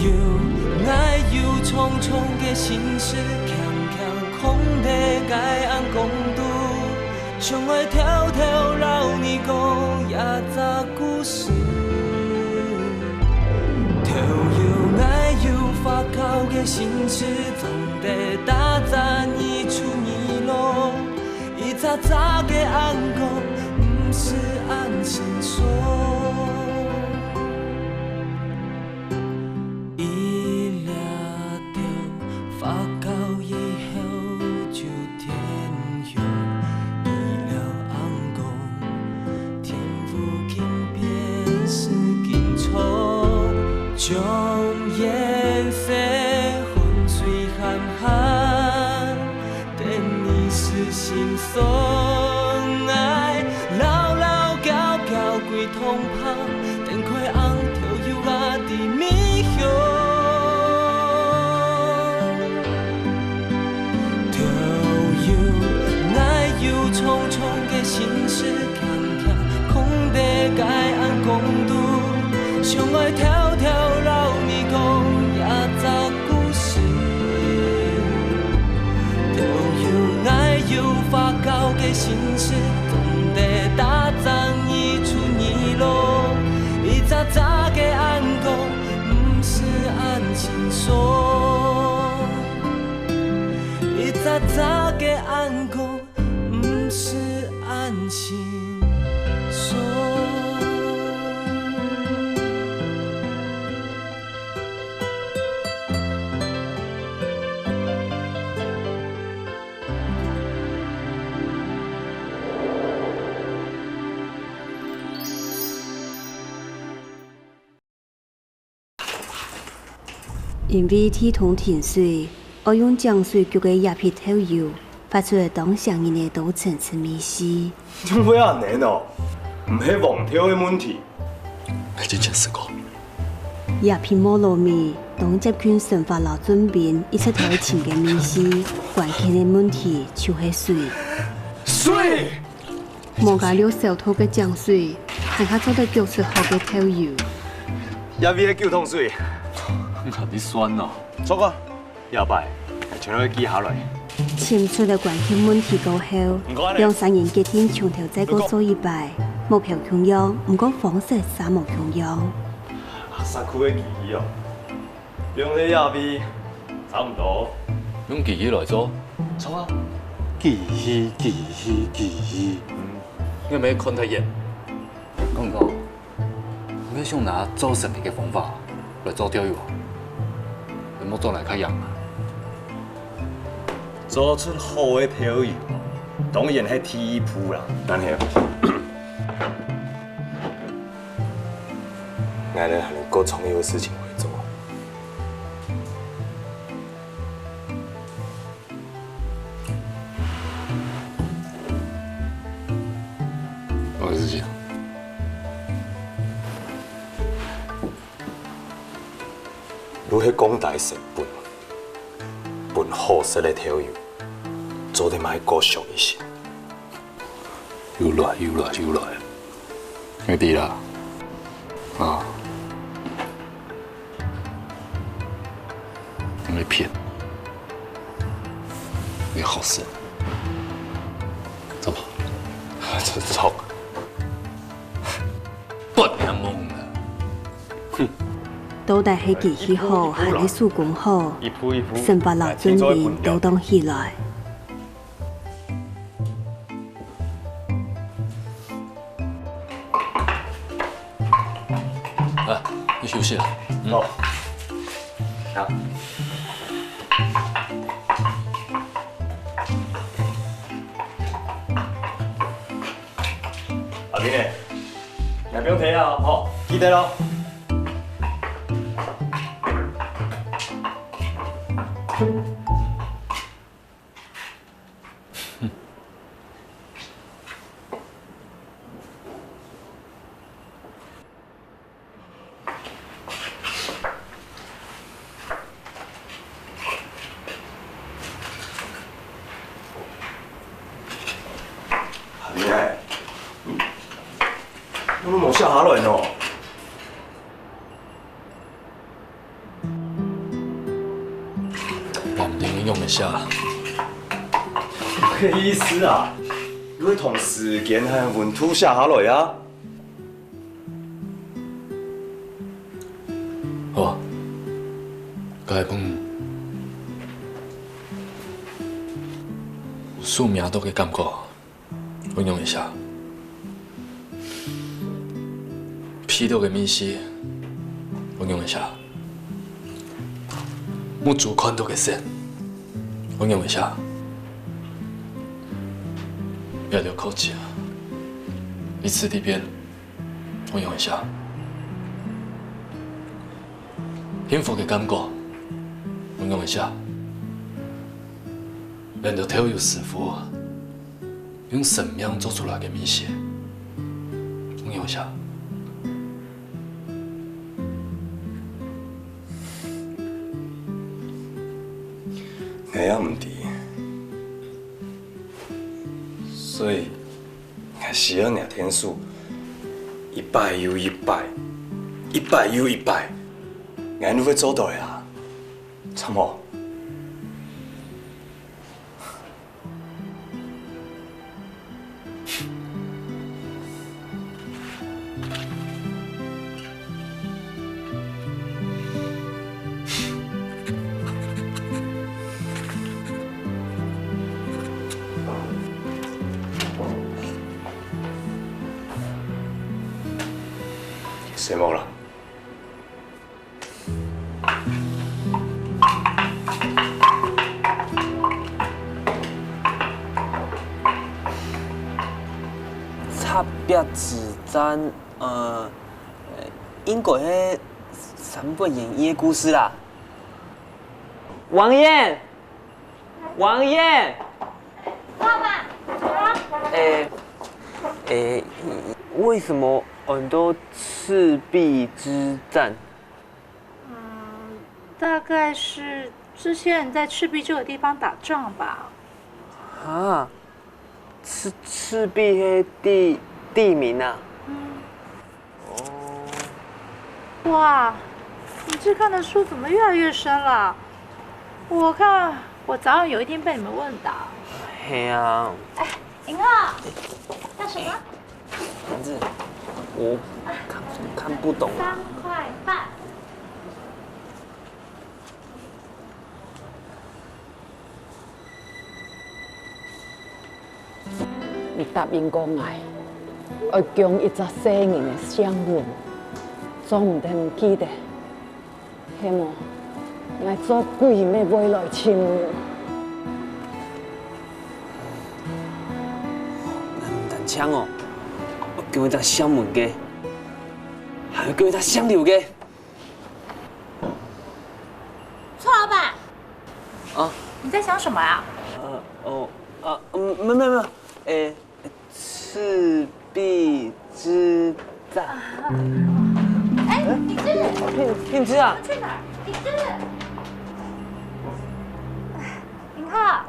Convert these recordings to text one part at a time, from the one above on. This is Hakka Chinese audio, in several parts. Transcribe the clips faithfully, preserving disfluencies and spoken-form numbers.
有，𠊎有重重个心事，輕輕囥在該暗光肚，想愛偷偷摎你講這隻故事。偷有𠊎有發酵个心事，總得打發你出二路。 一隻隻个暗光，毋使恁清爽。一粒點發酵以後就天亮，一粒暗光，天父輕便是緊張，將顏色混水喊喊。 等你死心酸，愛牢牢交交歸同伴，等開紅豆油啊的米香。豆油，𠊎有重重个心事， 輕輕囥在該暗光肚，想愛偷偷摎你講這隻故事。豆油，𠊎有發酵个心事，總得打發你出二路。一隻隻个暗光，毋使恁清爽。一隻隻个暗光， 毋使恁清爽。因為地動停水，愛用淨水焗个這批豆油，發出來當嚇人个多層次味緒。仰會恁呢哦？毋係黃豆个問題。係真正係講。這批無糯米，當接近生活摎俊斌一直在尋个味緒，關鍵个問題就係水。水！ 無加了消毒个淨水，還較做得焗出好个豆油。這位个九桶水。𠊎你算哦。著啊，這擺全部記下來。尋出了關鍵問題過後，兩儕人決定從頭再過做一擺，目標共樣，毋過方式嗄無共樣。阿沙庫个記憶哦。 用這這位，差毋多。用機器來做？著啊。機器，機器，機器。嗯，你有無看太遠？講講，你想拿做生理个方法來做豆油啊？你莫做來較樣啊？做出好个豆油，當然係第一步啦。但係， 𠊎兜還有較重要个事情愛做。我个事情。你係降低成本，分好食个豆油，做得賣較俗一息。 有來，有來，有來。𠊎知啦。啊。你騙。你好色。著無？著，著。發惡夢啦。哼。到底係機器好，還係手工好？一步一步，生活摎俊斌都當起來。 啊，你休息啦。嗯。好。好。阿明欸，你毋用忒啊，吼，記得哦。 阿明欸，你仰無寫下來呢？仰會寫？麼个意思啊？你愛同時間還有溫度寫下來啊！好啊，該分你。有書名到个感覺。 仰會寫？鼻到个味緒，仰會寫？目珠看到个色，仰會寫？這兜口氣啊，一字一邊，仰會寫？幸福个感覺，仰會寫？這兜豆油師傅 用生命做出來个味緒，仰會寫？𠊎也毋知，所以𠊎需要若天數，一擺又一擺，一擺又一擺，𠊎就會做到啊，著無？ 承蒙啦。 察別之戰，呃，應該係三國演義个故事啦。王爺，王爺！爸爸，啊？誒，誒，為什麼安到赤壁之戰？ 嗯，大概是這些人在赤壁這個地方打仗吧。啊，赤，赤壁係地，地名啊？嗯。哦。哇，你這看的書怎麼越來越深了？我看我早晚有一天被你們問倒。係啊。哎，銀浩，幹什麼？ 丸子，我看，看不懂啊。三塊半。你答應過𠊎，愛降一隻細人个性命，做毋得毋記得。 係無？𠊎做鬼乜會來尋你。𠊎毋單淨哦，愛降一隻姓文个，還愛降一隻姓劉个。蔡老闆，啊？你在想什麼啊？呃，哦，啊，嗯，沒有，沒有，沒有，誒， 赤壁之戰。哎，你這，品，品質啊！去哪兒？你這，哎，銀浩，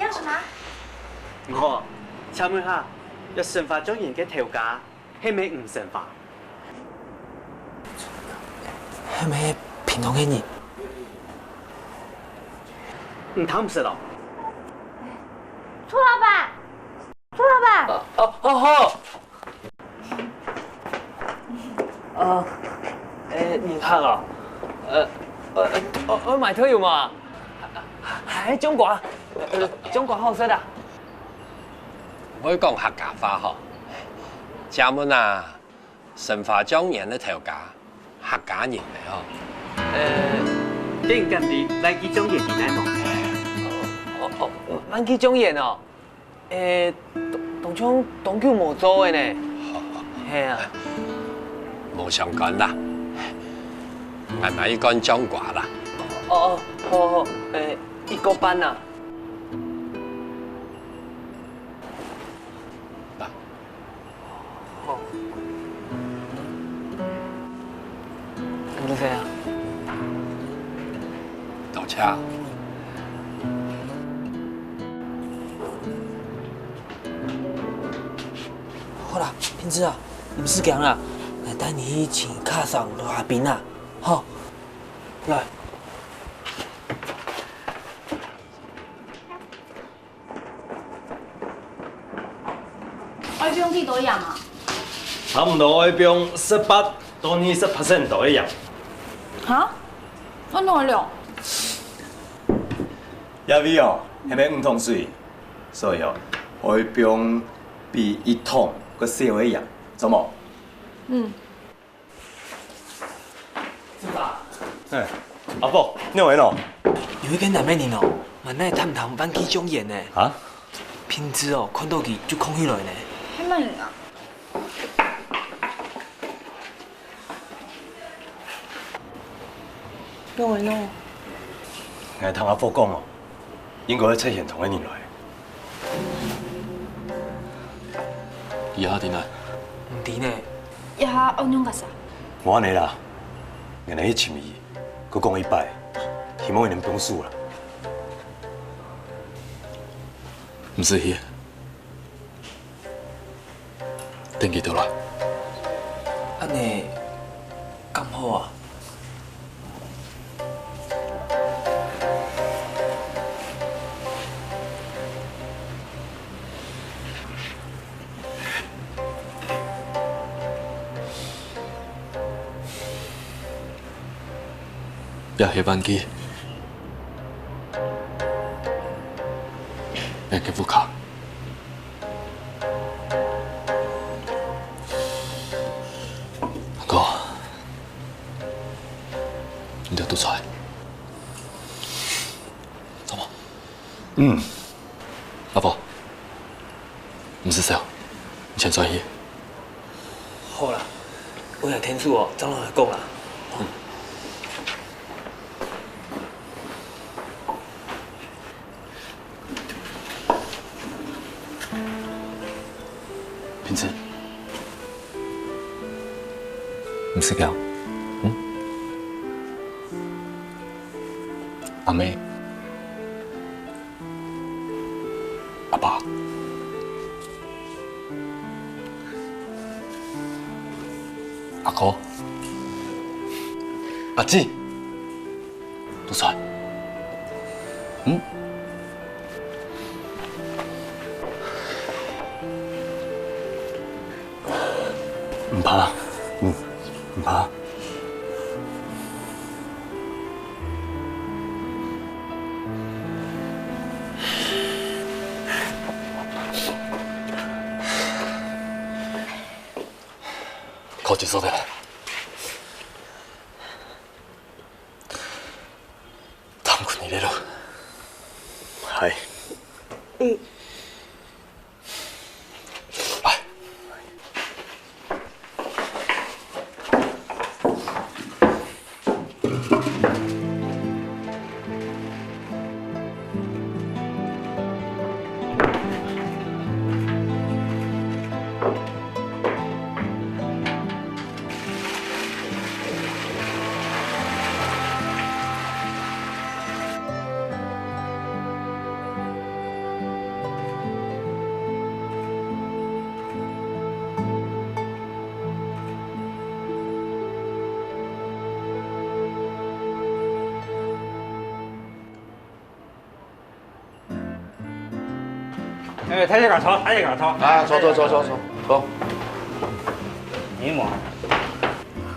要什麼？銀浩，請問下，這生化狀元个頭家，係毋係吳生化？ 係毋係平常个人？你聽毋識哦？蔡老闆，蔡老闆。哦，哦，哦，好。呃，誒，你好哦。呃，呃，呃，呃，買豆油嘛？還，還種瓜，呃，種瓜好食啊。毋會講客家話吼。請問啊， 生化狀元个頭家，客家人來吼。呃，該你敢知萬冀狀元在哪無？哦，哦，哦，萬冀狀元哦，誒，當，當像當久無做个呢。係啊。無相干啦，𠊎買一罐醬瓜啦。哦，哦，好，好，誒，一個半啊。來。 好。你做啥啊？倒車。好啦，品質啊，毋使驚啦，𠊎帶你去尋卡桑羅阿賓啊，好。來。愛放幾多鹽啊？差毋多愛放十八到二十percent都一樣。哈？恁多了？這位哦，係毋係五桶水？所以哦，愛放比一桶較少个鹽，著無？嗯。 哎，阿福，你有閒哦？有一個男个人哦，滿哪探探萬記醬園呢。啊？平時哦，看到佢就囥起來呢。係麼人啊？有閒哦。𠊎同阿福講哦， 應該愛出現同个人來。這下在哪？毋知呢。這下愛仰結煞？無恁樣啦，𠊎來去尋佢，過講一擺，希望佢能放手啦。毋使去。 等佢倒來。恁樣敢好啊？這係萬記，𠊎个屋下。 阿哥，你兜堵著，著無？嗯。阿福，毋使愁，你先轉去。好啦，𠊎來𢯭手哦，正來講啦。 平時，毋使驚，嗯？阿姆，阿爸，阿哥，阿姊。 堵著。嗯？毋怕，嗯，毋怕。靠，結束了。 多謝你了。係。嗯。來。 哎，大家坐，大家坐。啊，坐，坐，坐，坐，坐，坐。你好。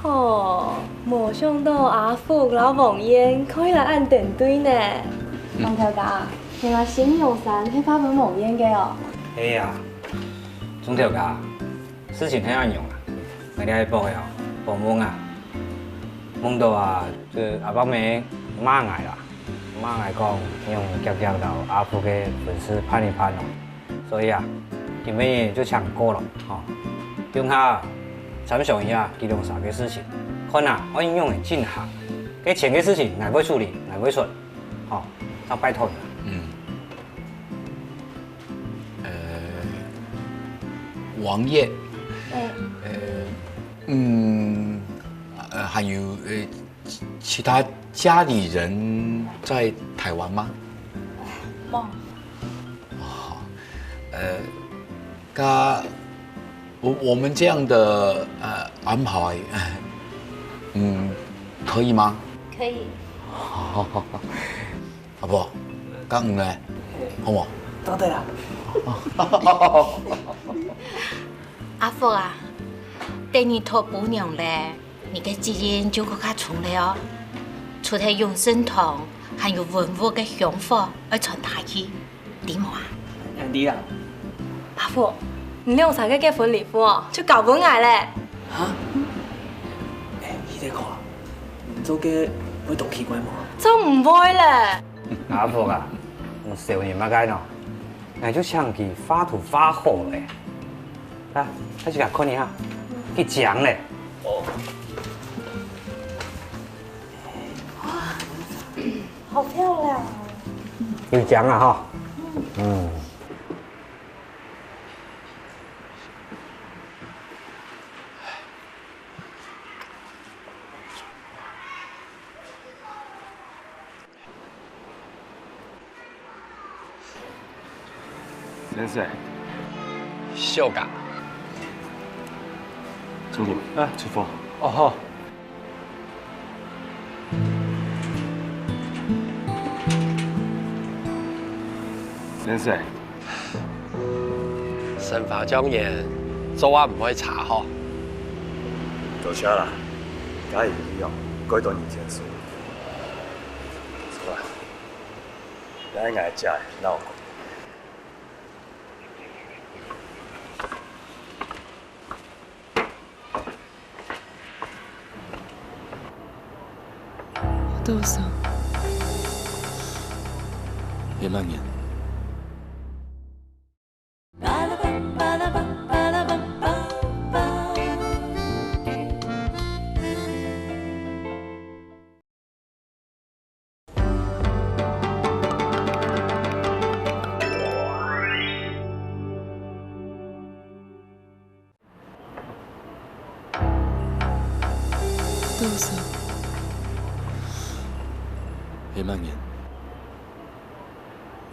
吼，無想到阿福摎王燕可以來恁登對呢。嗯。黃頭家，原來新娘衫係發分王燕个哦。係啊，鍾頭家， 事情係恁樣啊，𠊎這一駁仔哦，發夢啊，夢到啊，這阿伯姆罵𠊎啦，罵𠊎講，仰遽遽摎阿福个婚事辦一辦哦。所以啊，今晡日就請假咯，吼。等下參詳一下佢兩儕个事情，看啊，愛仰仔進行。該錢个事情，𠊎會處理，𠊎會出，吼，正拜託你啦。嗯。 呃，王爺，哎。呃，嗯，呃，還有，呃，其，其他家裡人在台灣嗎？無。哦，呃，該我，我們這樣的，呃，安排，嗯，可以嗎？可以。 阿婆，該魚呢？好無？到底啦。阿福啊，等你討餔娘咧，你个責任就更加重了哦。除忒永盛堂，還有文物个香火愛傳下去，知無啊？知啊。阿福，你兩儕个結婚禮服哦，就交分𠊎咧。哈？哎，你在講啊？你做个會當奇怪無？做毋會咧。阿福啊，你笑人麼个呢？ 𠊎就想佢畫圖畫好咧。啊，還係𠊎看一下，幾靚咧。哦。哇，好漂亮哦。有靚啊哈。嗯。 先生。小姐。總經理，啊。出貨。哦，好。先生。生化醬園做啊毋會差吼。多謝啦，加一樣，改多人錢數。 出來，來𠊎這，摎𠊎講。お父さん。え、何？ どうぞ。え、マンゲン。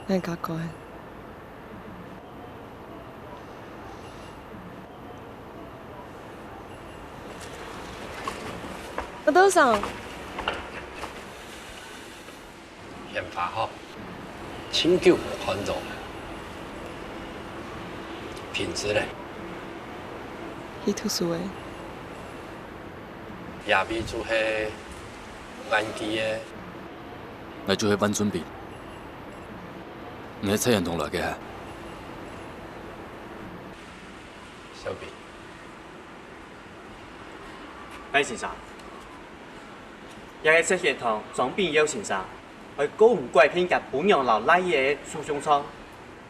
何か声。お父さん。 鮮花吼，盡久無看著。品質咧？去讀書咧。這位就係玩具个。𠊎就係萬春比。你係赤巖堂來个係？小比。賴先生。 這係赤巖堂莊炳耀先生，愛告你拐騙厥餔娘摎倈仔个訴訟狀，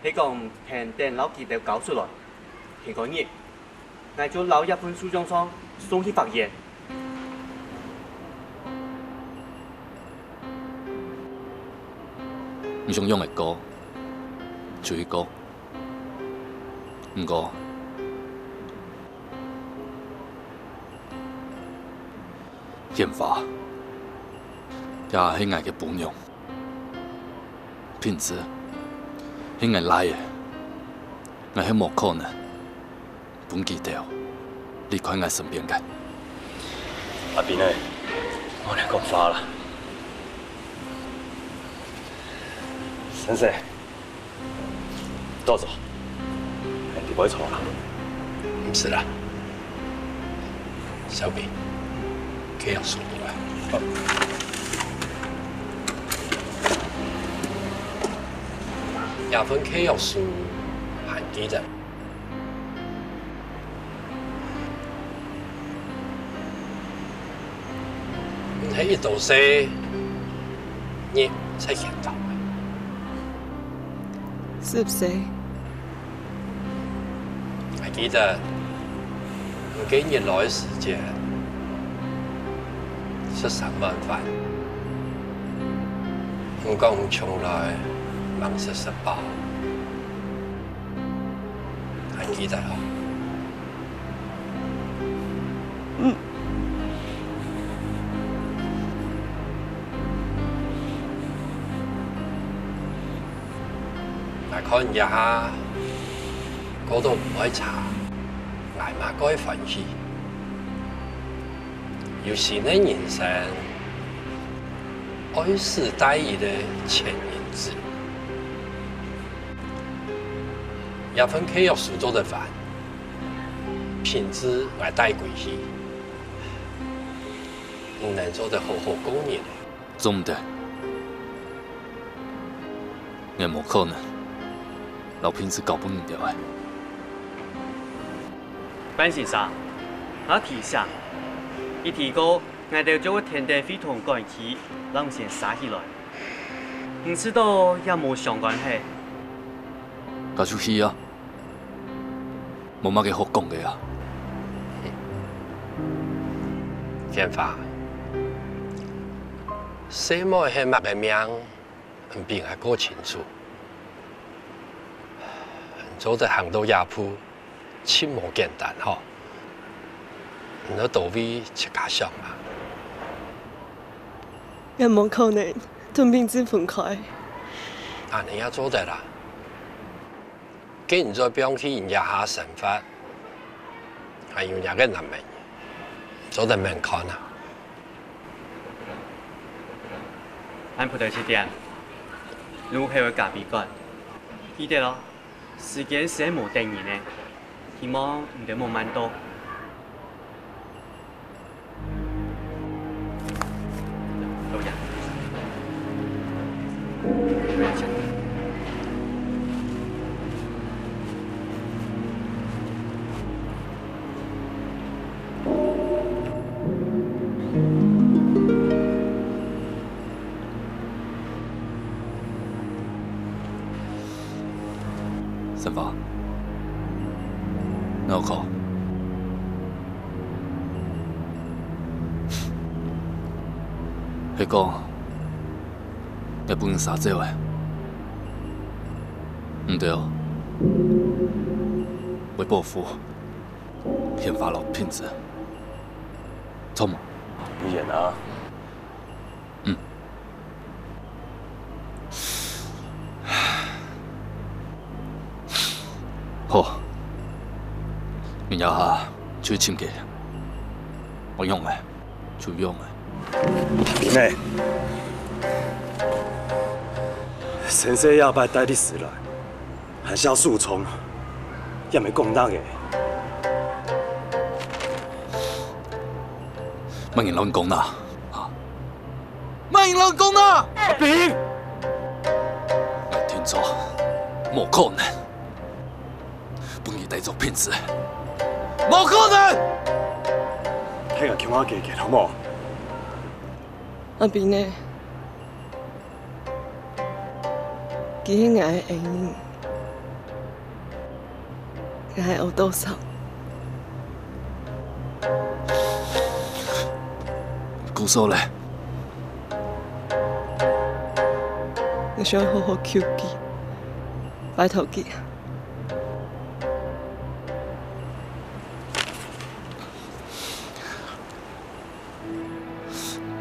係講跈等摎佢兜交出來，天光日，𠊎就摎這份訴訟狀送去法院。你想仰仔告，就去告。 毋過，鮮花，這係𠊎个餔娘，品質係𠊎倈仔，𠊎係無可能分佢兜離開𠊎身邊个。阿斌仔，莫恁樣講話啦。先生， 多謝，你毋使坐啦。毋使啦。小比，契約書過來。這份契約書還記得。 你係一到細，你在現場。係毋係？還記得，你該日來个時節，食三碗飯，你講你從來吂食食飽，還記得吼？ 嗯。𠊎看你這下過到毋會差，𠊎嘛蓋歡喜。有新个人生，愛使帶一個千銀紙。這份契約書做得還，品質𠊎帶歸去，你能做得好好過日。做毋得，𠊎無可能摎品質交分你兜个。范先生，𠊎提醒，一提過，𠊎兜就會跈等會同管區摎你先儕起來。你知著也無相關係。該就去啊！ 無麼个好講个啊。天發，細妹係麼个命，你比𠊎過清楚。做得行到這步，盡無簡單吼。你愛多為自家想啊。𠊎無可能同品質分開。恁樣也做得啦。 該你做放棄你這下生活，還有若个男人，做得愐看啊。恁毋著七點，路口个咖啡館，記得哦，時間係無等人个，希望你兜莫慢到。 生發，你好無？係講，𠊎分你儕走了。毋著，為保護天發摎品質，著無？你演啊！ 嗯。好，明仔下就去尋佢，愛用个就用个。明仔，先生這擺帶你出來， 還係愛輸衝，也毋係講哪个。麼人摎你講哪？啊？麼人摎你講哪？阿斌！𠊎定著，無可能分你帶走品質，無可能！大家共下解決好無？阿斌呢？ 佢係𠊎个恩人，𠊎還愛多少？故所咧？𠊎想好好求佢，拜託佢。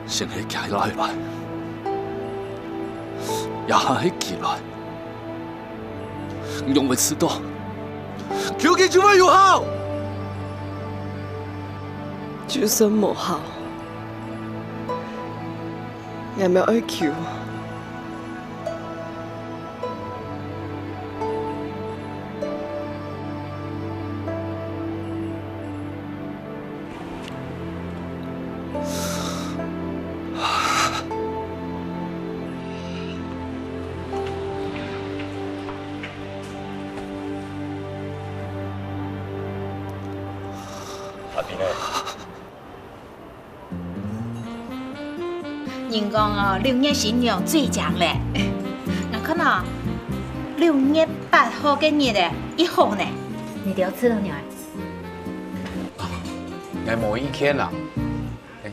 先係佢來來，這下係佢來，你仰會知著？求佢就會有效！就算無效，𠊎乜愛求。 阿斌呢？ 人講哦，六月新娘最靚咧。𠊎看哦，六月八號个日仔，已好呢。你兜知了無？𠊎無意見啦。欸，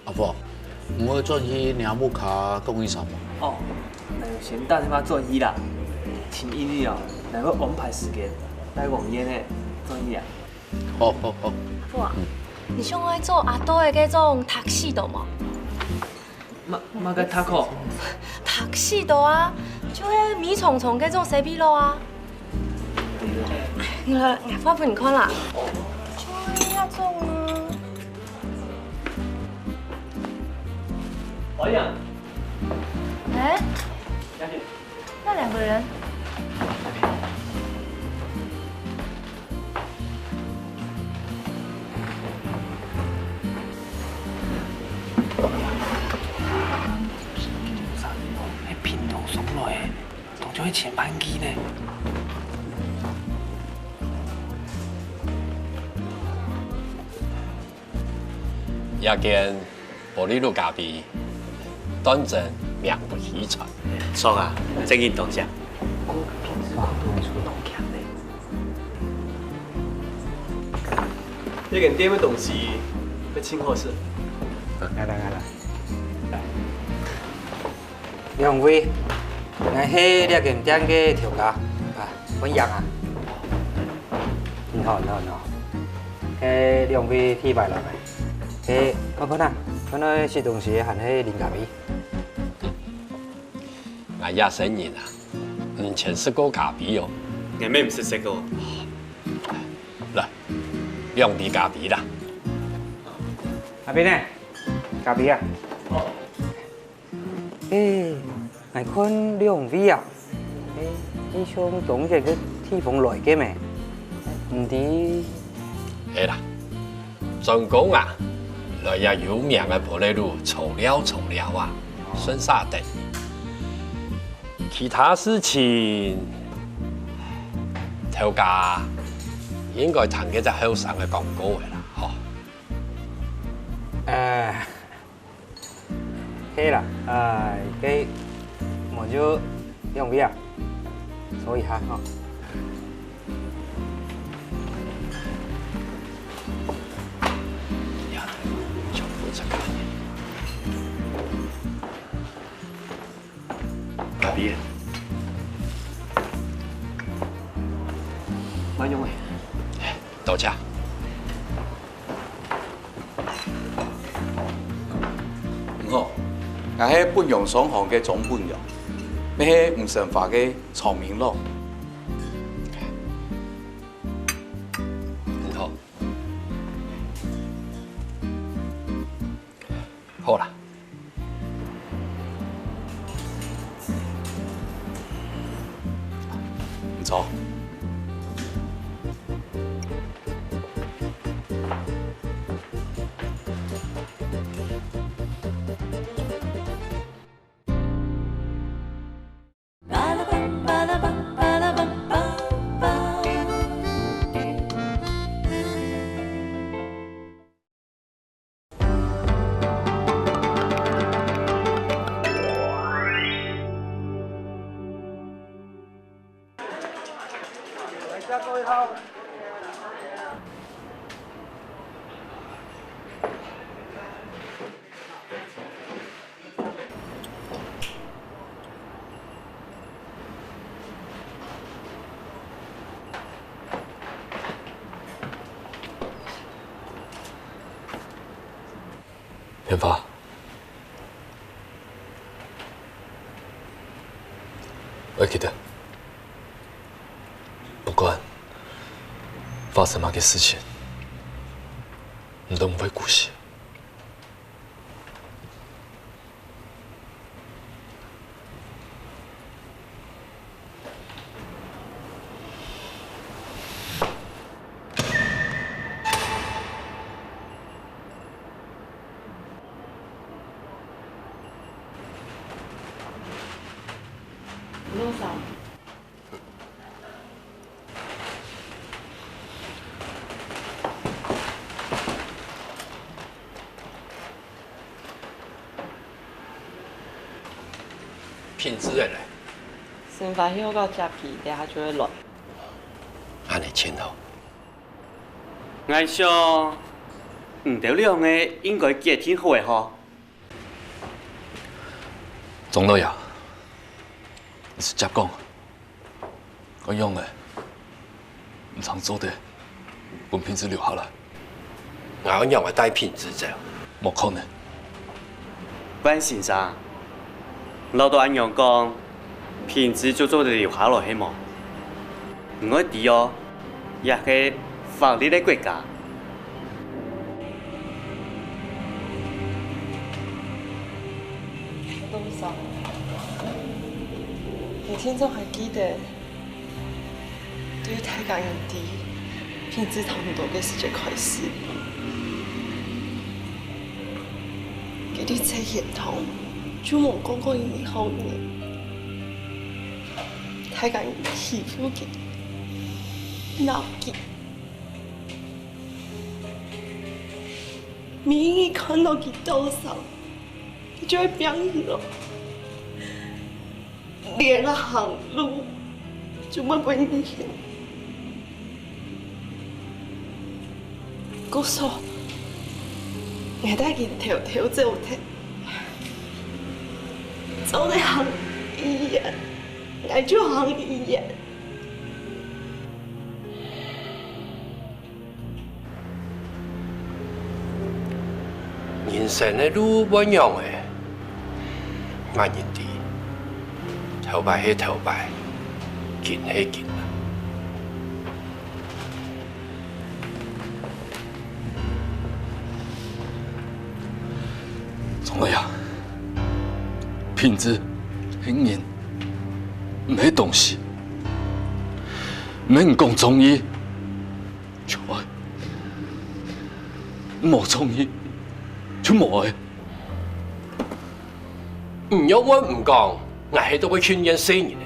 阿福，你會轉去你阿姆家講一聲無？哦，呃，先打電話轉去啦。請一日哦，𠊎會安排時間，帶王燕仔轉去啊。 好，好，好。哇，你想愛做阿多个該種tuxedo無？麼，麼个taco？Tuxedo啊，就係米蟲蟲該種西比羅啊。你來，𠊎畫分你看啦。就係這種啊。哎呀！哎，那兩個人。就係千萬計呢。這間保麗露咖啡，斷真名不虛傳。著啊，正經多謝。這間店个東西，會盡好食。來來來來。 兩位，𠊎係這間店个頭家，啊，歡迎啊。你好，你好，你好。該兩位第一擺來無？該，看看啊，看來食東西還係啉咖啡。𠊎這生人啊，毋曾食過咖啡哦。𠊎乜毋識食過。來，兩杯咖啡啦。阿斌呢？咖啡啊？ 欸，𠊎看兩位啊，欸，係從當遠个地方來个咩？毋知。係啦，專工啊，來這有名个保麗露坐尞坐尞啊，順續等。其他事情，頭家應該聽該隻後生个講過个啦，吼。呃， 係啦，啊，該，無就兩位啊，坐一下吼。阿斌，慢用欸。多謝。 你好，𠊎係本陽商行个張本陽，乜係吳成發个張明樂。你好。好啦。你坐。 天發，愛記得，不管發生麼个事情，你都毋會孤栖。 品質个咧？生活係好到接佢，這下就會來。恁呢盡好。𠊎想，你兜兩个應該決定好个吼。鍾老爺，你直接講。 該仰仔，你正做得分品質留下來。𠊎仰仔帶品質走？無可能。萬先生，恅到恁樣講，品質就做得留下來係無？你愛知哦，這係法律个國家。你定著還記得， 對大家人知，品質差毋多个時節開始，佢兜在現場就無講過一個好人。大家欺負佢，鬧佢。明明看到佢多少，佢就會變形咯。連行路就會分人嫌。故所，𠊎帶佢偷偷走忒。做得行醫院，𠊎就行醫院。 人生个路會仰仔，麼人知？頭擺係頭擺，今係今啊！鍾老爺，品質係人，毋係東西。毋係你講中意， 就愛，無中意就無愛。你仰會毋講，𠊎係在該訓練細人仔。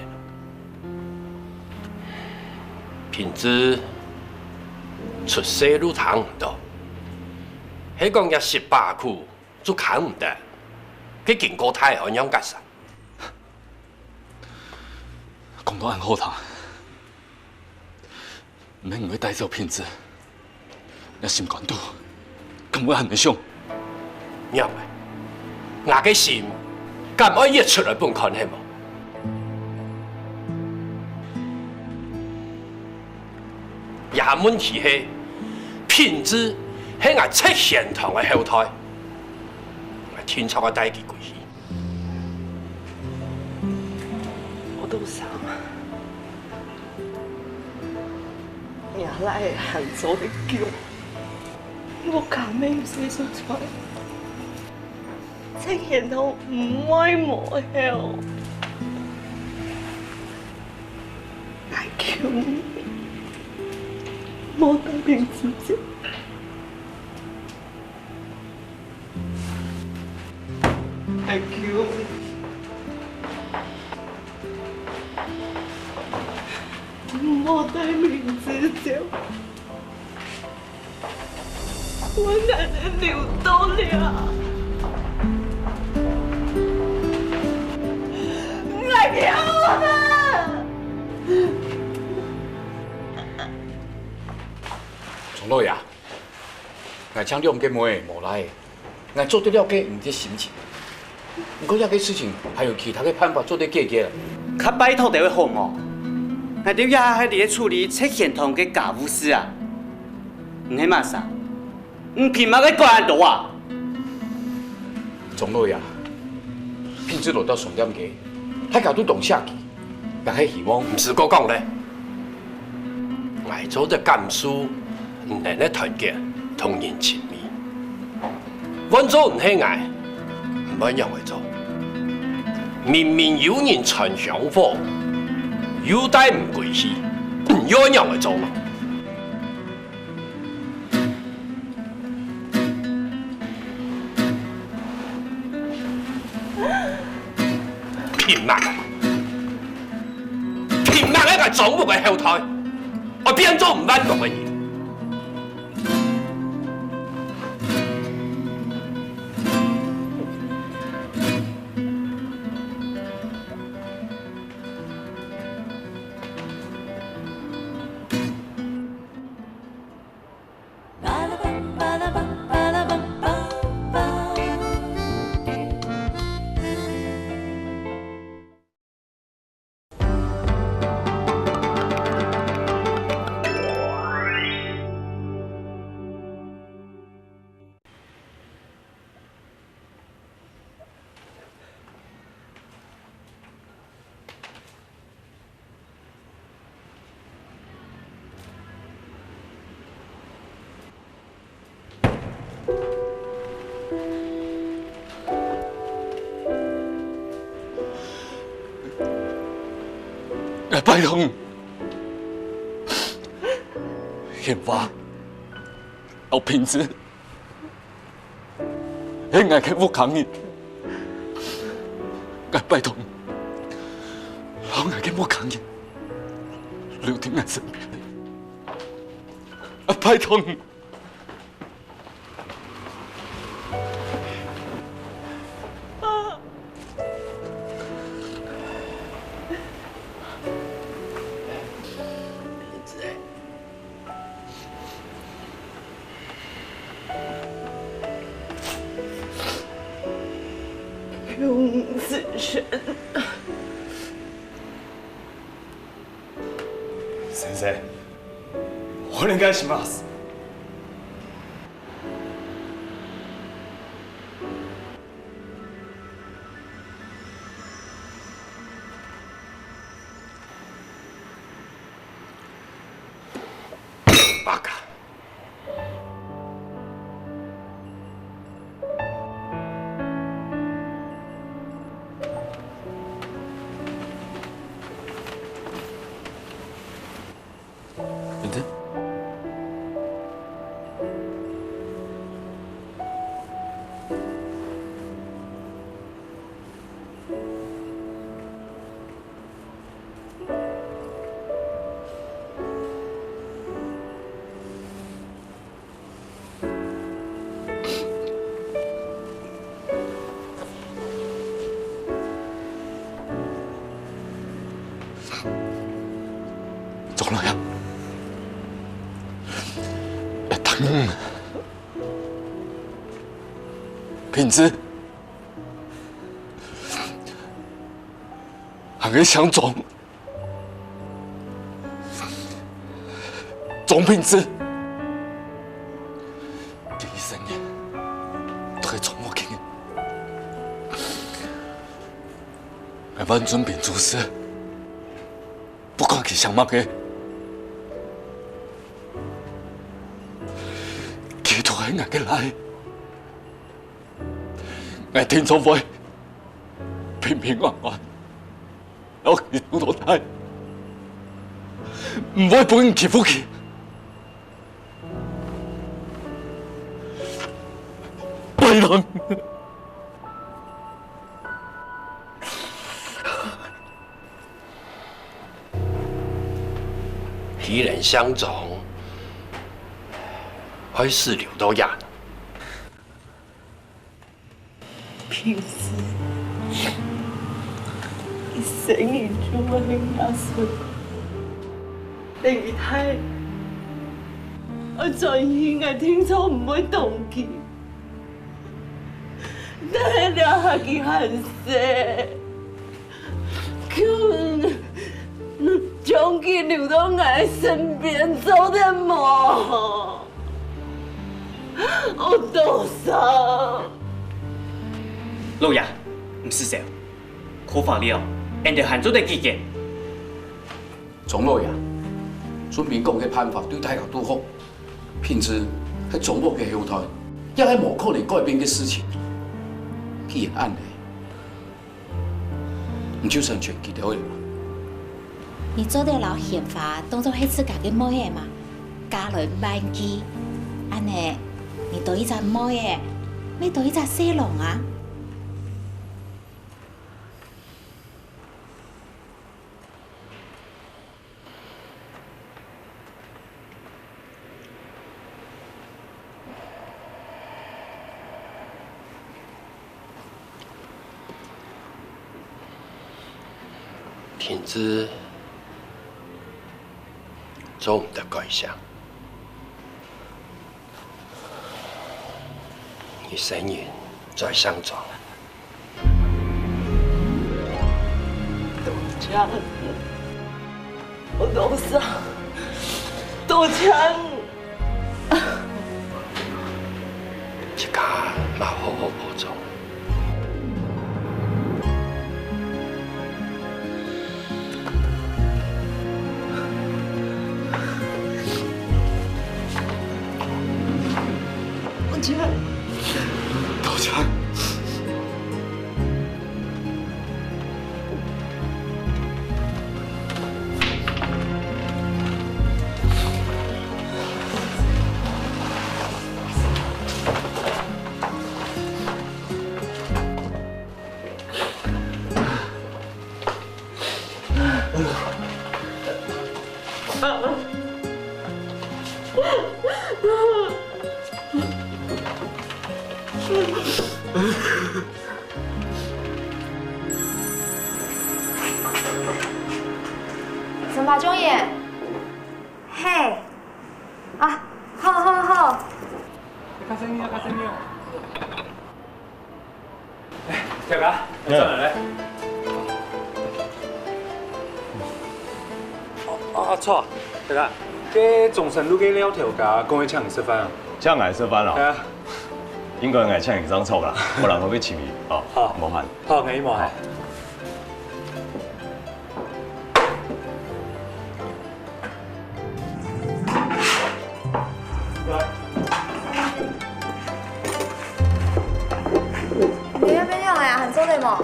品質出世就聽毋到，係講若食飽苦就看毋得，該經過大愛仰結煞？講到恁好聽， 毋係你會帶走品質，若心肝肚，敢會恁樣想？仰仔，𠊎个心敢愛挖出來分你看係無？這下問題係，品質係𠊎赤賢堂个後代，𠊎定著愛帶佢歸去。 我都想，若倈仔還做得救，屋下乜有細叔在，赤賢堂毋會無後。𠊎求你，莫帶品質走。 𠊎求你，莫帶品質走，𠊎哪能留到這？𠊎求你！鍾老爺， 𠊎請兩個妹無倈仔，𠊎做得了解你个心情。毋過這個事情還有其他个辦法做得解決。較拜託兜仔好無？𠊎兜這下係在處理赤賢堂个家務事啊！你係麼儕？你憑麼个管恁多啊？鍾老爺，品質落到傷心个，大家都當惜佢。 𠊎係希望，毋使過講咧。𠊎做得感受你等个團結同人情味。換做毋係𠊎，毋會仰仔做。明明有人傳香火，又帶毋歸去，你又愛仰仔做呢？ 憑麼个？憑麼个𠊎莊屋个後代，愛變做毋萬國个人？ 𠊎拜託你，賢華，摎品質 係𠊎个屋下人，𠊎拜託你，摎𠊎个屋下人留在𠊎身邊。啊，拜託你。 先生、お願いします。 バカ。 鍾老爺，會當，平之，還係姓鍾。 鍾平之，佢一生人都係鍾屋个人。𠊎萬俊斌做事，不管佢姓麼个，佢都係𠊎个倈。𠊎定著會平平安安 摎佢渡到大，毋會分人欺負佢。拜託。既然姓鍾，愛死留到這。 平時，佢生日就會係𠊎生日。等佢大，愛轉去𠊎定著毋會擋佢。但係這下佢還細， 求你將佢留到𠊎身邊，做得無？𠊎多想。老爺，毋使愁，可法了，𠊎等還做得解決。鍾老爺，俊斌講个辦法對大家都好，平之係鍾屋个後代，這係無可能改變个事情。既然恁呢， 你就成全佢兜仔吧。你做得摎賢華當作係自家个妹仔嗎？嫁來萬記，恁呢，你多一隻妹仔，乜多一隻婿郎啊！ 平之做毋得改姓，你生人在姓莊。 多謝，𠊎多謝，多謝。自家嘛好好保重。 多謝。多謝。阿忠爷，嘿，啊，好好好。較細聲哦，較細聲哦。哎，頭家，轉來咧。啊，啊，著，頭家，該中山路个廖頭家講愛請你食飯啊。請𠊎食飯啊？哎呀，應該𠊎請你上桌啦，無人會請你哦。好，無閒。好，𠊎無閒。好。 你要變樣哎，還做得無？好。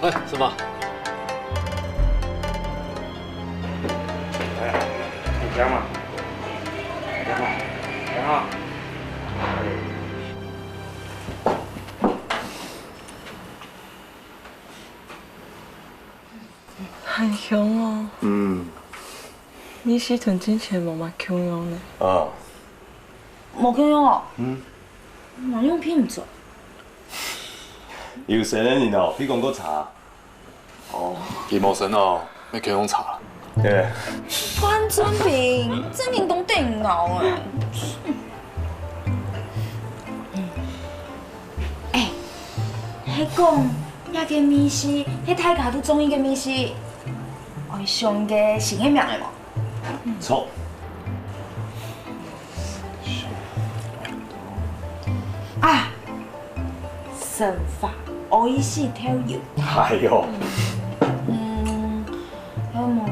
哎，什麼？哎，你講嘛，你講嘛，你好。 還香哦。嗯。味緒同進前無麼共樣呢。哦。無共樣哦？嗯。哪樣品毋著？有身个人哦，鼻公較差。哦。佢無身哦，乜可以用茶。對。關俊平，真正當頂𠢕哎。 哎，係講，這个味緒係大家都中意个味緒，愛想个新个名仔無？著。啊，生化おいしい豆油。哎喲。嗯，有無？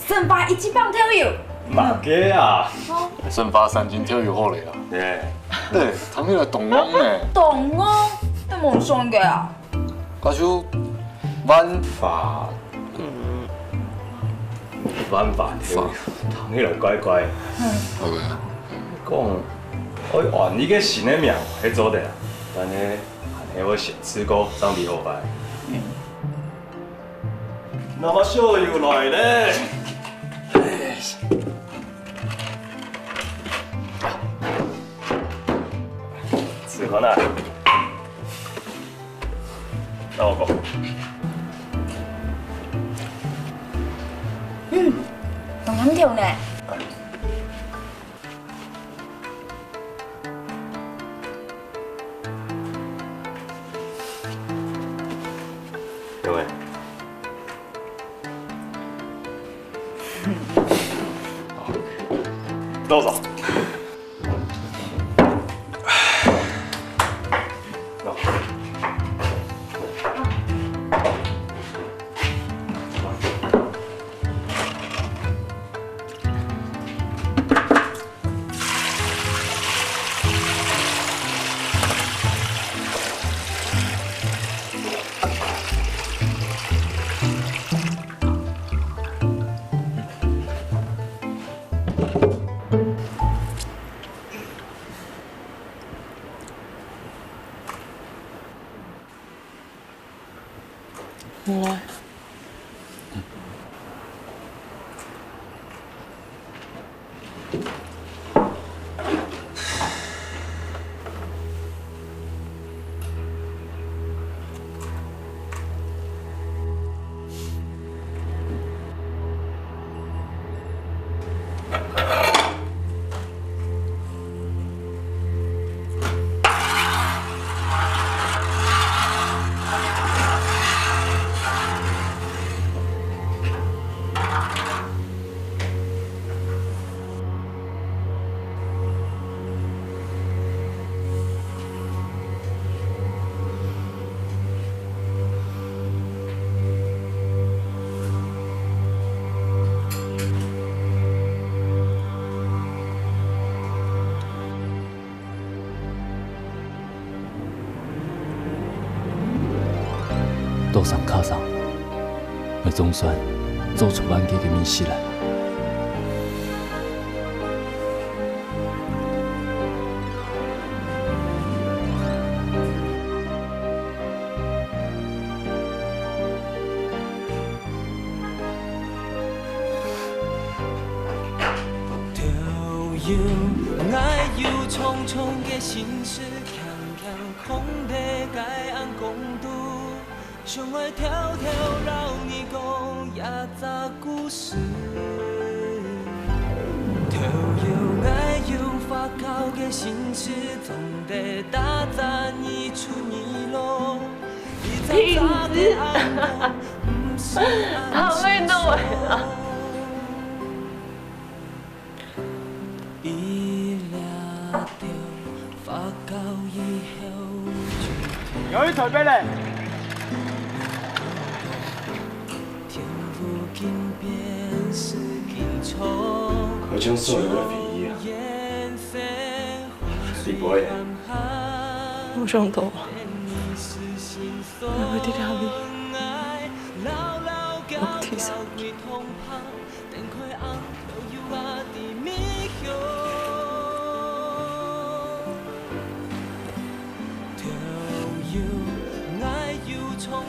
生化一級棒豆油。麼个啊？哦。生化三斤豆油好了啦。哎。哎，聽起來當旺呢。當旺，係無想个啊？該就萬華，嗯，萬華豆油，聽起來怪怪。OK。講，愛換一个新个名，係做得啊，但係還係愛先試過，正知好歹。嗯。 那麼燒油來咧。試看啊。那我講。嗯，當鹹甜呢。 各位，多少？ 多少卡上，𠊎總算做出萬記个味緒來。 都有𠊎有重重个心事，強強囥在該暗光肚。想愛偷偷摎你講一隻故事，偷有愛有發酵个心事，總得打雜日出日落。停止，他被弄完了。有一台杯嘞。好像所有的回憶啊，你不会。我想到，我會在哪裡？我提上去。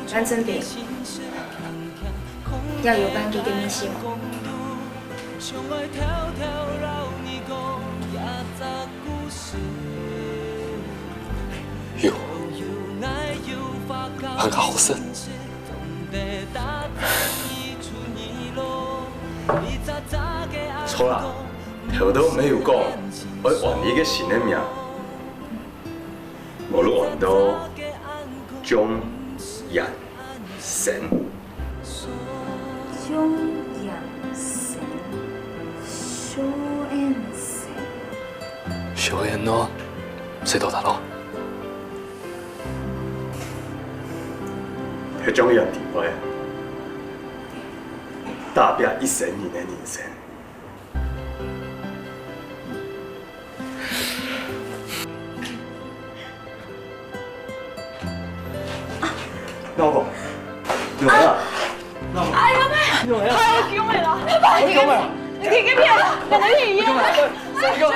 范振兵，這有辦佢个密信無？有，還較好勢。 著啦，頭都毋係有講，愛換一個新个名，無就換到鍾燕生。鍾燕生，鍾燕生。鍾燕咯，誰到達咯？ 係鍾燕知會，打拚一生人个人生。老公，你來啊！老公，哎呀媽！你來啊！哎呀，救命啊！救命啊！你聽个騙啊！你能聽見嗎？救命！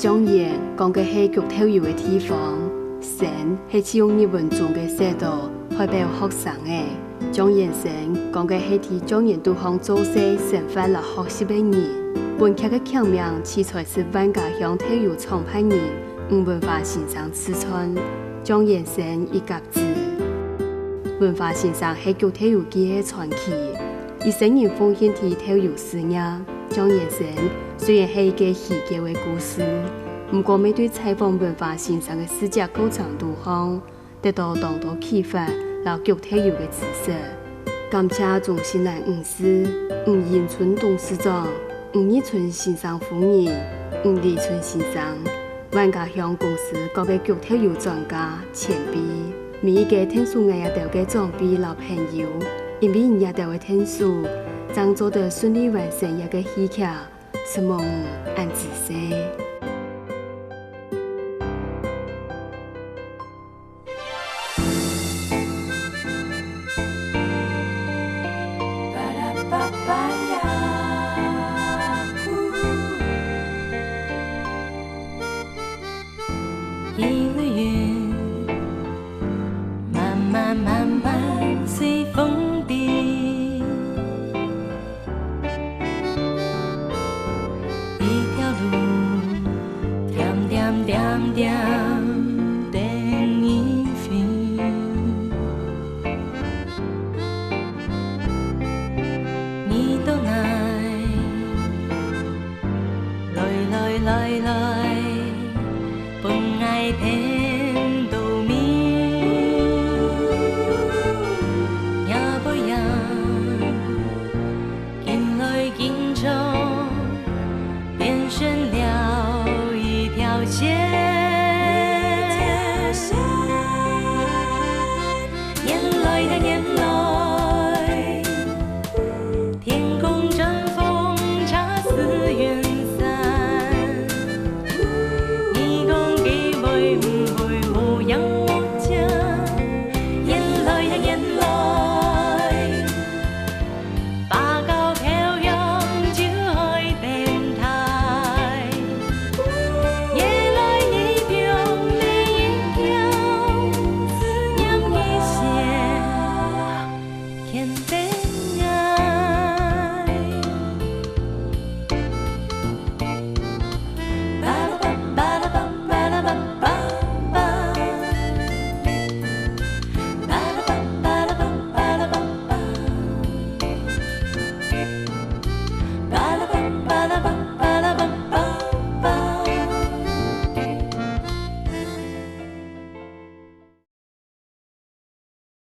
救命！ 鍾燕講个係焗豆油个地方，生係自用日文中个寫到代表學生仔。鍾燕生講个係在鍾燕肚項做事、生活摎學習个人。本劇个劇名取材自萬家香豆油創辦人吳文華先生自傳。鍾燕生一甲子。文華先生係焗豆油界个傳奇，一生人奉獻在豆油事業。 鍾燕生雖然係一個虛構个故事，毋過乜對採訪文華先生个事蹟過程肚項，得到當多啟發摎焗豆油个知識。感謝鍾新蘭女士、吳英春董事長、吳日春先生夫人、吳禮春先生、萬家香公司各个焗豆油專家、前輩，每一個𢯭手𠊎兜个長輩摎朋友，因為你兜个𢯭手，正做得順利完成這個戲劇。 承蒙恁仔細。一縷雲，慢慢慢慢隨風飛。 一條路，恬恬恬恬等你飛。你到哪，來來來來，分𠊎跈到尾。也飛也，緊來緊長，變成了一條線。